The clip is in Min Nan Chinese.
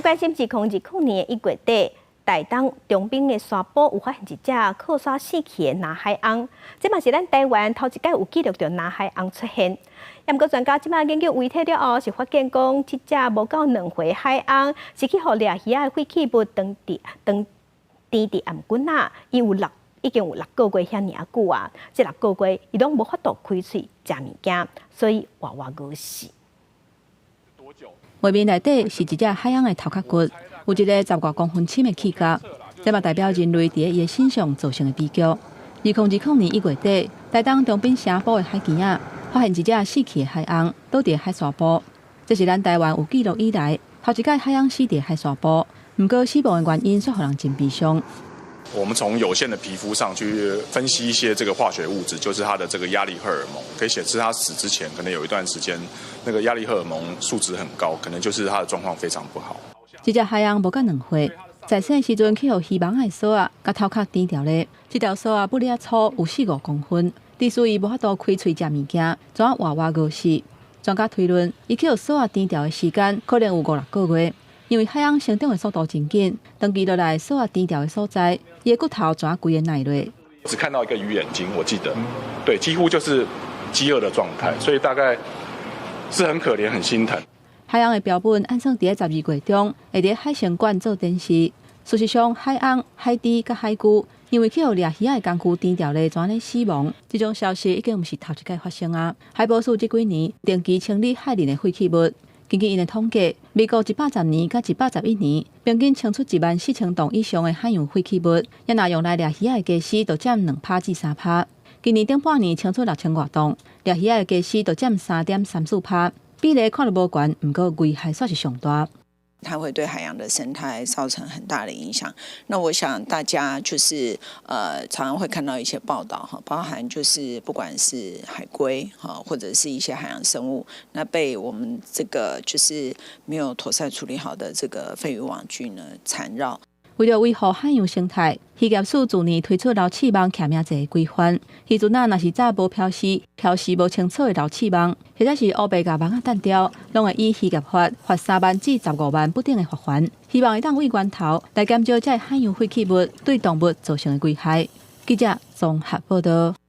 關心2020年1月底，台東長濱的沙埔有發現一隻靠沙死去的藍海鵪，這嘛是咱台灣頭一擺有記錄著藍海鵪出現。毋過專家這擺研究遺體了後，是發現講，這隻無夠2歲海鵪是去予掠魚仔的廢棄物當佇當甜佇頷頸仔，伊有六已經有六個月遐爾久啊！這六個月伊攏無法度開喙食物件，所以活活餓死。畫面內底是一隻海鵪的頭殼骨，有一个十外公分深的齒角，這嘛代表人類佇伊的身上造成的悲劇。2020年1月底，台東長濱城埔的海墘仔發現一隻死去的海鵪，倒佇海沙埔。這是咱台灣有記錄以來頭一擺海鵪死佇海沙埔。毋過死亡的原因卻予人真悲傷。我們從有限的皮膚上去分析一些這個化學物質，就是它的這個壓力荷爾蒙，可以顯示他死之前可能有一段時間，那個壓力荷爾蒙數值很高，可能就是他的狀況非常不好。這隻海鵪無夠2歲，在生的時陣去予漁網的索仔共頭殼纏牢咧，這條索仔不哩粗，有四五公分，致使伊無法度開喙食物件，怎活活餓死？專家推論，伊去予索仔纏牢的時間可能有五六個月。因為海鵪成長的速度真緊，長期落來索仔纏牢的所在，伊的骨頭怎規个迺落。只看到一個魚眼睛，我記得，對，幾乎就是飢餓的狀態，所以大概是很可憐、很心疼。海鵪的標本按算佇12月中會佇海生館做展示。事實上，海鵪、海豬佮海龜因為去予掠魚仔的工具纏牢咧，怎呢死亡？這種消息已經毋是頭一擺發生啊！海保署這幾年定期清理海裡的廢棄物。根據𪜶的統計，美國110年佮111年平均清出14,000噸以上的海洋廢棄物，也若用來掠魚仔的家私，就佔2趴至3趴。今年頂半年清出6000外噸，掠魚仔的家私就佔3.34趴，比例看著無懸，毋過危害煞是上大。它會對海洋的生態造成很大的影響。那我想大家就是常常會看到一些報道哈，包含就是不管是海龜哈，或者是一些海洋生物，那被我們這個就是沒有妥善處理好的這個廢漁網具呢纏繞。為著維護海洋生態，漁業署自年推出流刺網記名制的規範。漁船仔若是早無標示、標示無清楚的流刺網，或者是烏白共網仔彈掉，攏會依漁業法罰3萬至15萬不等的罰鍰。希望會當對源頭來減少這海洋廢棄物對動物造成的危害。記者綜合報道。